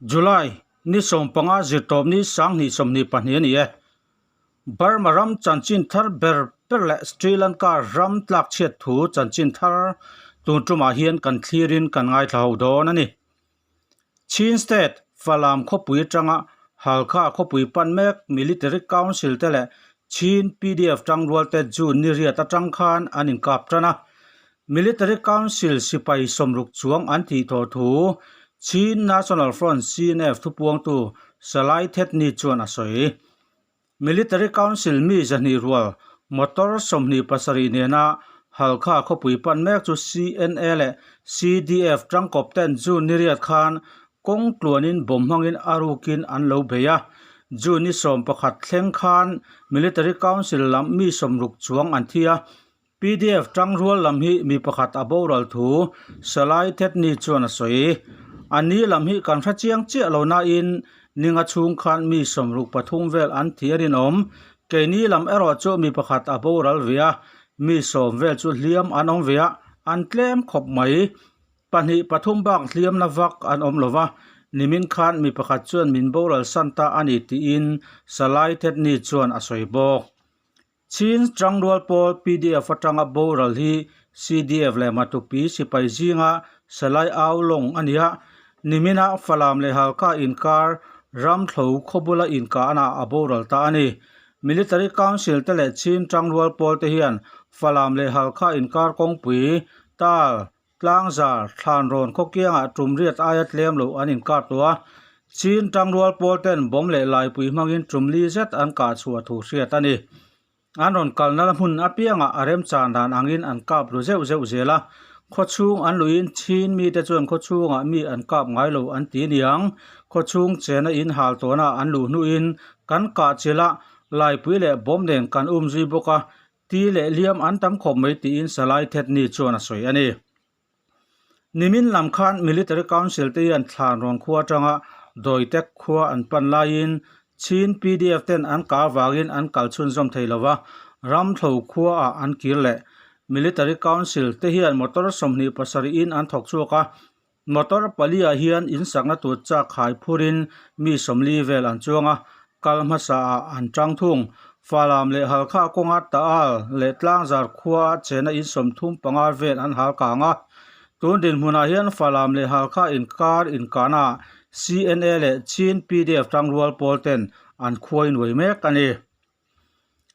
July ni 15 zirtawpni 2022 a ni e. Burma ram chanchin thar ber ber leh Sri Lanka ram tlakchhiat thu chanchin thar tun tumah hian kan thlirin kan ngaithla ho dawn a ni. Chin State Falam khawpui atanga Halkha khawpui pan mek Military Council te leh Chin PDF tangrual te June ni riat atang khan an inkap tan a. Military Council sipai sawmruk chuang an tih tawh thu Chin National Front, CNF, thupuangtu Salai Thetni chuan a sawi. Military Council mi zahnih rual motor 27 nena Halkha khawpui pan mek chu CNA leh CDF tangkawp ten June ni riat khan kawng tluanin bawm hmangin a rukin an lo bei a. June ni 11 thleng khan Military Council lam mi 60 chuang an thi a. PDF tangrual lam hi mi pakhat a boral thu Salai Thetni chuan a sawi. A ni lam hi kan hre chiang chiah lo nain ninga chhung khan mi 63 vel an thi a rinawm. Keini lam erawh chu mi pakhat a boral ve a, mi 10 vel chu hliam an awm ve a, an tlem khawp mai. Pahnih pathum bak hliamna vak an awm lo va, nimin khan mi pakhat chuan min boral san ta a ni tiin Salai Thetni chuan a sawi bawk. Chin Tangrual pawl PDF atanga boral hi CDF leh Matupi sipai zinga Salai Au Long a ni a, nimina Falam leh Halkha inkar Ramthlo khawbula inkahna a boral ta a ni. Military Council te leh Chin Tangrual pawl te hian Falam leh Halkha inkar kawngpui, Tal, Tlangzar, Thlanrawn khawkiangah tum riat aia tlem loh an inkar tawh a, Chin tangrual pawl ten bawm leh laipui hmangin tum li zet an kah chhuah thu hriat a ni. An rawn kalna la hmun apiangah a remchan dan angin an kap ru zeuh zeuh zel a, khawchhung an luihin Chin mite chuan khawchhungah mi an kap ngai lo an ti niang. Khawchhung chena in hal tawhna an luh hnuin kan kah chilh a, laipui leh bawm nen kan um zui bawk a, Ti leh liam an tam khawp mai tiin Salai Thetni chuan a sawi a ni. Nimin lam khan Military Council te hian Thlanrawn khua atanga Dawitek khua an pan laiin Chin PDF ten an kah avangin an kal chhunzawm thei lova, Ramthlo khuaah an kir leh. Military Council te hian motor 27 in an thawk chhuak a, Motor pali-ah hian in sakna tur chak khai phurin mi 40 vel an chuang a, kal hmasaah an tang thung. Falam leh Halkha kawnga Taal leh Tlangzar khua chena in 35 vel an hal kang a. Tun dinhmunah hian Falam leh Halkha inkar inkahnaah CNA leh Chin PDF tangrual pawl ten an khuai nuai mek a ni.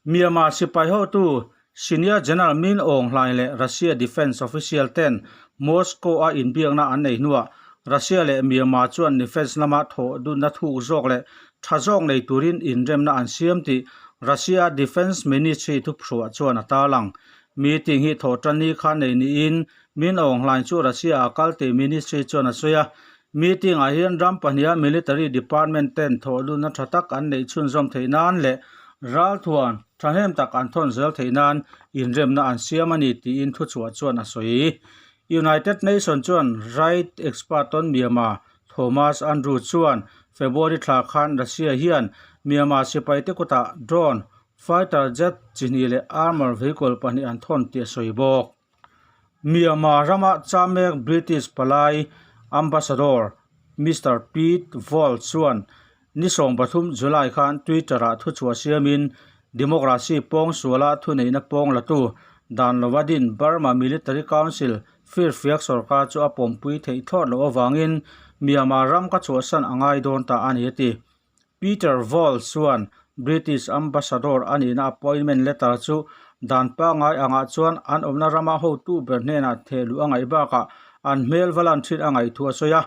Myanmar sipai hotu Senior General Min Aung Hlaing leh Russia Defence official ten Moscow-a inbiakna an nei hnuah Russia leh Myanmar chuan defence lama thawh dunna thuk zawk leh tha zawk nei turin inremna an siam tih Russia Defence Ministry thuphruah chuan a tarlang. Meeting hi thawh tan ni khan nei niin Min Aung Hlaing chu Russia-a kal tih ministry chuan a sawi a. Meeting ah hian ram pahniha military department ten thawhlutna tha tak an neih chhunzawm theih nan leh ralthuan thahnem tak an thawn zel theih nan inremna an siam a ni tiin thuchhuah chuan a sawi. United Nation chuan right expert on Myanmar Thomas Andrew chuan February thla khan Russia hian Myanmar sipaite kutah drone, fighter jet chi hnih leh armour vehicle pahnih an thawn tih a sawi bawk. Myanmar rama chamek British palai Ambassador Mister Pete Vaull chuan ni 13 July khan Twitter-ah thuchhuah siamin Democracy pawng suala thuneihna pawng latu dan lova din Burma Military Council firfiak sorkar chu a pawmpui theih thlawt loh avangin Myanmar ram ka chhuahsan a ngai dawn ta a ni a ti. Peter Vaull chuan British Ambassador a nihna appointment letter chu dan pangngai angah chuan an awmna rama hotu ber hnenah thehluh a ngaih bakah an hmel va lan thin a ngaih thu a sawi a.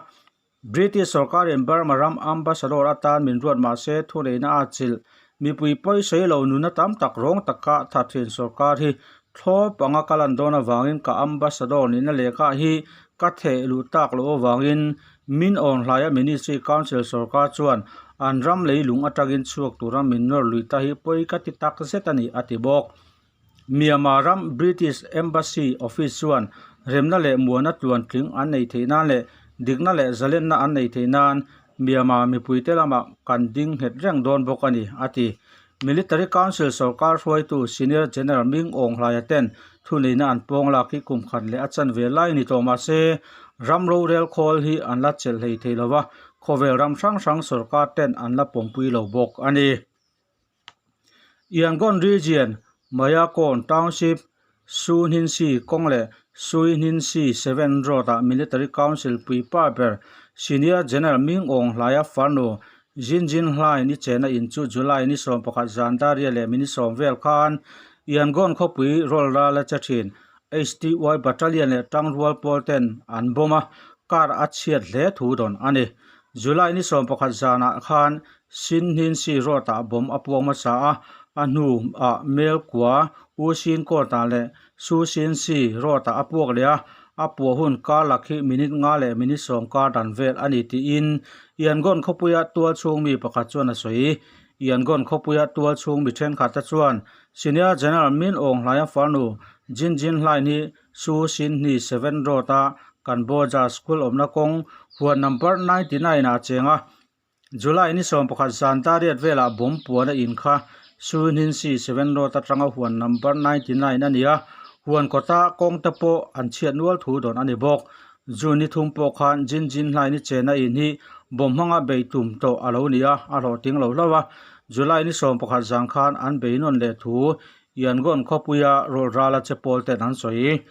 British sorkarin Burma ram Ambassador atan min ruat mah se thuneihna a chilh. Mipui pawisawi lo nuna tam tak rawng taka tha thin sorkar hi thlawp anga ka lan dawn avangin ka Ambassador nihna lehkha hi ka thehluh tak loh avangin Min Aung Hlaia Ministry Council sorkar chuan an ram leilung atangin chhuak tura min nawr lui ta hi pawi ka ti tak zet a ni, a ti bawk. Myanmar ram British Embassy Office chuan remna leh muana tluantling an nei theih nan leh dikna leh zalenna an nei theih nan Myanmar mipuite lamah kan ding nghet reng dawn bawk a ni, a ti. Military Council sorkar hruaitu Senior General Ming Aung Hlaia ten thuneihna an pawng lak hi kum khat leh a chanve lai ni tawh mah se, Ram rorel khawl hi an la chelh hlei thei lo va, khawvel ram hrang hrang sorkar ten an la pawmpui lo bawk a ni. Yangon Region, Mayakon Township, Suhninsi kawng leh Suihninsi 7 Road-ah Military Council puipa ber Senior General Ming Aung Hlaia farnu Jinjin Hlai ni chena in chu July ni 11 zan daria leh minute 10 vel khan Yangon khawpui rawl ral a che thin. HTY Battalion leh tangrual pawl ten an bawm a, car a chhiat hle thu dawn a ni. July ni 11 zanah khan Sinhninsi Road-ah bomb a puak hmasa a, a hnuah Melkua, U Sin Court-ah leh Su Sin Si Road-ah a puak leh a, a puah hun kar lak hi minute nga leh minute sawm kar dan vel a ni tiin Yangon khawpuia tual chhung mi pakhat chuan a sawi. Yangon khawpuia tual chhung mi thenkhatte chuan Senior General Min Aung Hlaia farnu Jin Jin Hlain hi Su Sin Hni 7 Road-a Kanboja School awmna kawng huan number 99 ah a cheng a. July ni 11 zan dariat velah bomb puan a in kha Su Hnin Si 7 Road atanga huan number 99 a ni a, huan kawta kawng te pawh an chhiat nual thu dawn a ni bawk. June ni thum pawh khan Jin Jin Hlai ni chena in hi bomb hmanga bei tum tawh a lo ni a, a hlawhtling lo hlauh a. July ni 11 zan khan an bei nawn leh thu Yangon khawpuia rawlral a che pawl ten an sawi.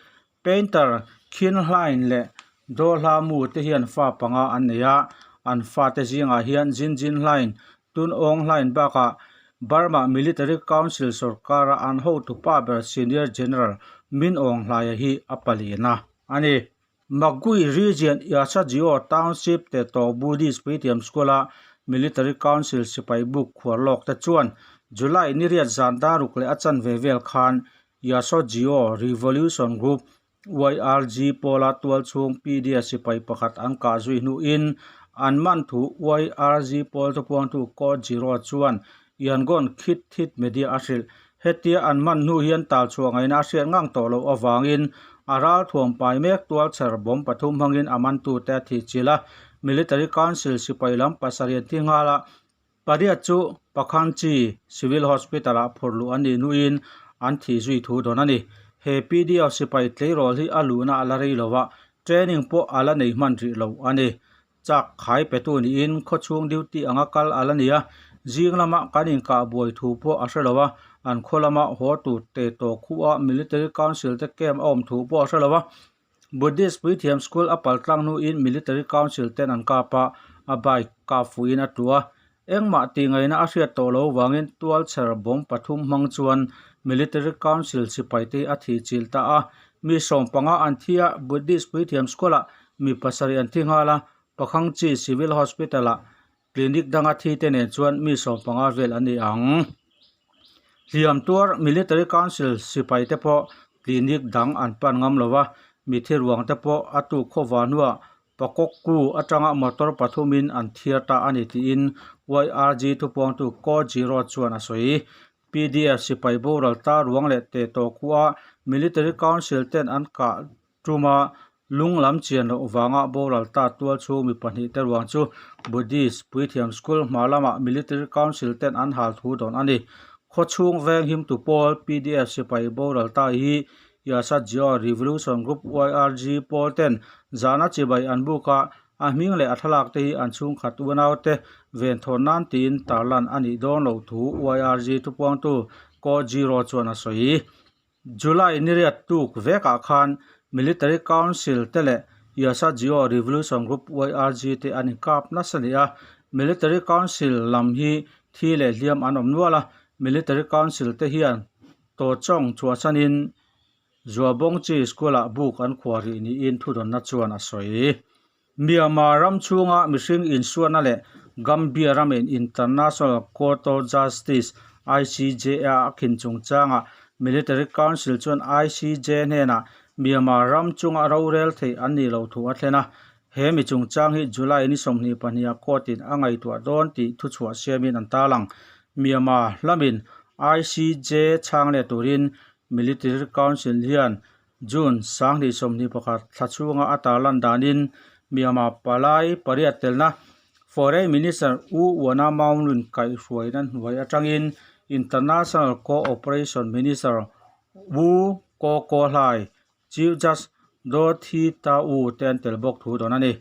Painter Khin Hlain leh Do Hla Mu te hian fa panga an nei a, an fate zingah hian Jin Jin Hlain, Tun Aung Hlain bakah Burma Military Council sorkara an hotupa ber Senior General Min Aung Hlaia hi a palian a a ni. Magui Region Yasajio Township te tawh Buddhist puithiam School-a Military Council sipai buk khuar lawk te chuan July ni riat zan daruk leh a chanve vel khan Yasojio Revolution Group, YRG, pawla tual chhung PDF sipai pakhat an kah zui hnuin an man thu YRG pawl thupuangtu Ko Jiro chuan Yangon Khit Thit Media a hrilh. Hetia an man hnu hian tal chhuah ngaihna a hriat ngang tawh loh avangin a ral thuam pai mek tualchher bomb pathum hmangin a mantute a thih chilh a. Military Council sipai lam pasarih an thi nghal a, pariat chu Pakhanchi Civil Hospital-ah phurh luh an nih hnuin an thih zui thu dawn a ni. He PDF sipai tleirawl hi a luhna a la rei lo a, training pawh a la nei hman rih lo a ni. Chak khai petu niin khawchhung duty anga kal a la ni a, zing lama kan inkah buai thu pawh a hre lo a, an khaw lama haw tur te tawh khuh a Military Council te camp a awm thu pawh a hre lo a. Buddhist puithiam school a pal tlang hnuin Military Council ten an kap a, a bike kap fuhin a tlu a. Engmah tih ngaihna a hriat tawh loh vangin tualchher bomb pathum hmang chuan Military Council sipai te hi a thih chilh ta a. Mi 15 an thi a, Buddhist puithiam school-ah mi pasarih an thi nghal a, Pakhangchi Civil Hospital-ah clinic danga thi te nen chuan mi 15 vel an ni ang. Hliam tuar Military Council sipai te pawh clinic dang an pan ngam lo va, mithi ruang te pawh a tuk khawva hnuah Pakawkku atanga motor pathumin an thiar ta a ni tiin YRG thupuangtu Ko Jiro chuan a sawi. PDF sipai boral ta ruang leh teh tawh khuaa Military Council ten an kah tuma lung lam chian loh vanga boral ta tual chhung mi pahnih te ruang chu Buddhist puithiam school hma lamah Military Council ten an hal thu dawn a ni. Khawchhung veng himtu pawl PDF sipai boral ta hi Yasajio Revolution Group, YRG, pawl ten zana chibai an buk a, a hming leh a thlalak te hi an chhungkhat unaute venthawn nan tiin tarlan a nih dawn loh thu YRG thupuangtu Ko Jiro chuan a sawi. July ni riat tuk vekah khan Military Council te leh Yasajio Revolution Group, YRG, te an inkap nasa ni a, Military Council lam hi thi leh hliam an awm nual a, Military Council te hian Tawchawng chhuahsanin Zuabawngchi School-ah buk an khuah rih niin thudawnna chuan a sawi. Myanmar ram chhunga mihring insuatna leh Gambia ramin International Court of Justice, ICJ, a khin chungchangah Military Council chuan ICJ hnenah Myanmar ram chunga rorel theih an nih loh thu a thlen a. He mi chungchang hi July ni 22 ah court-in a ngaihtuah dawn tih thuchhuah siamin an tarlang. Myanmar lamin ICJ chhang leh turin Military Council hian June 2021 thla chhunga a tarlan danin Myanmar palai pariat telna Foreign Minister U Wona Maung Lwin kaihhruaina hnuai atangin International Cooperation Minister Wu Ko Ko Hlai, Chief Judge Daw Thi Ta U te an tel bawk thu dawn a ni.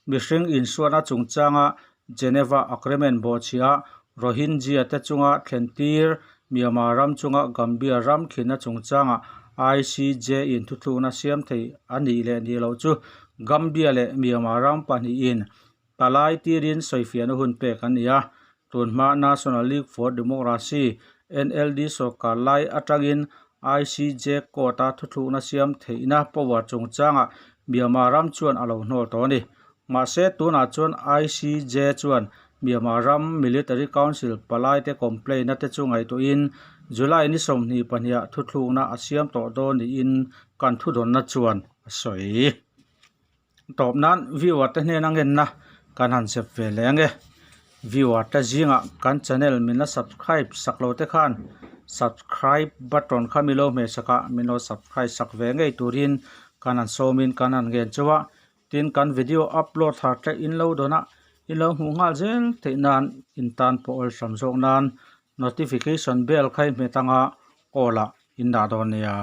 Mihring insuatna chungchanga Geneva Agreement bawhchhiah Rohingya te chunga thlentir Myanmar ram chunga Gambia ram khinna chungchanga ICJ in thuthlukna siam thei a nih leh nih loh chu Gambia leh Myanmar ram pahnihin Palai tirin sawifiahna hun pek an ni a, tunhma National League for Democracy, NLD, sawrkar lai atangin ICJ court-a thuthlukna siam theihna power chungchangah Myanmar ram chuan a lo hnawl tawh a ni. Mahse, tunah chuan ICJ chuan Myanmar ram Military Council palaite complaint-na te chu ngaihtuahin July ni 22 ah thuthlukna a siam tawh dawn niin kan thudawnna chuan a sawi. Tawp nan viewer te hnena ngenna kan han zep ve leh ange. Viewer te zingah kan channel min la subscribe sak lo te khan subscribe button kha min lo hmeh sak a, min lo subscribe sak ve ngei turin kan han sawmin kan han ngen chauh a. Tin kan video upload thar te in lo dawn a, in lo hmuh nghal zel theih nan in tan pawh awlsam zawk nan notification bell kha i hmet anga call ah in dah dawn nia.